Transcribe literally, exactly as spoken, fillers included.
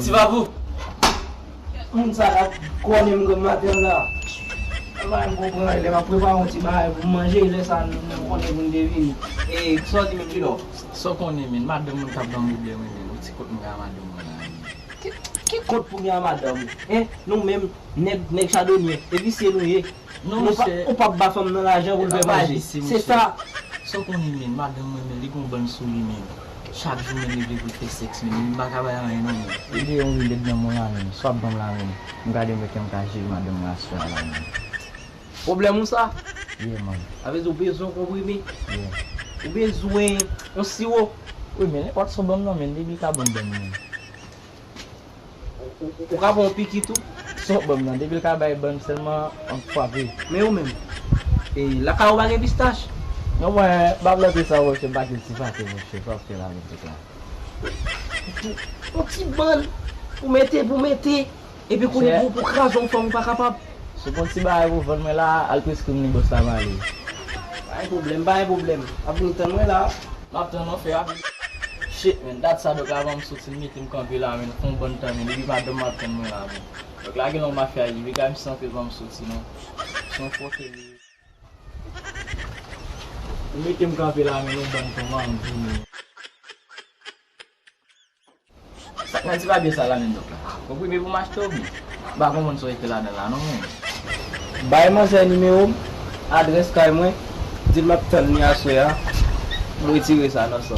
Ti Vavou! Moun sa la konnen m granm maten la. Sa pa m konprann, lè m ap prepare yon ti bagay pou m manje, lè sa nou konnen pou n te vini. E sa w di menm, Junior? Sa w konnen, men, madanm mwen k ap ban m pwoblèm, wi, men, yon ti kont m gen a madanm mwen la, men. Ki, ki kont pou gen a madanm ou? Hein? Nou menm, nèg, nèg chadonyè, e visye nou ye. Non, monchè. Ou p ap ba fanm nan lajan pou l fè manje. Se sa. Sa w konnen, men, madanm mwen, men, li gon bann sou li, men. Chak jou, men, li vle pou l fè sèks, men, li pa ka bay anyen, non, men. Li de yon ri lèd nan men w la, men. Sa w ap ban m la, men. M gade mwen kè m ka jere madanm mwen aswè a la, men. Pwoblèm ou sa? Yeah, man. Sa vle di ou bezwen yon konprime? Yeah. Ou bezwen yon siwo? Wi, men nenpòt sa w ban m nan, men, depi l ka ban m, ban m, men. Ou, ou, ou ka pran yon piki tou? Sa w ban m nan, depi l ka bay bann sèlman, an frape. Men ou menm, e lakay ou pa gen pistach? Non, mwen, m ap lòt sa, monchè, m pa gen ti pate, monchè, sa w ap fè la menm, tout la. Yon ti bann pou mete, pou mete, epi kounye pou, pou kraze yon fanm ou pa kapab. Si w gon ti bagay pou vann mwen la, al preskri m li bòs la m ale. Pa gen pwoblèm, pa gen pwoblèm. Ap vin tann mwen la. M ap tann ou fè a. Shit, men, dat sa dòk la ban m soti, li mete m kanpe la, men, fè yon bann tan, men, depi madanm m ap tann mwen la, men. Dòk la gen lè yon mafya ye, piga misye anpil ban m soti, non. Se yon fòkè li ye. Li mete m kanpe la, men, yon bann tan, m ap vini. Sa k nan ti papye sa la, men, dòk la? Konprime pou m achte oubyen? M pa konprann sa w ekri ladan la, non, men. Bay manzè nimewo m, adrès kay mwen, di l m ap tann li aswè a, m retire sa nan sa.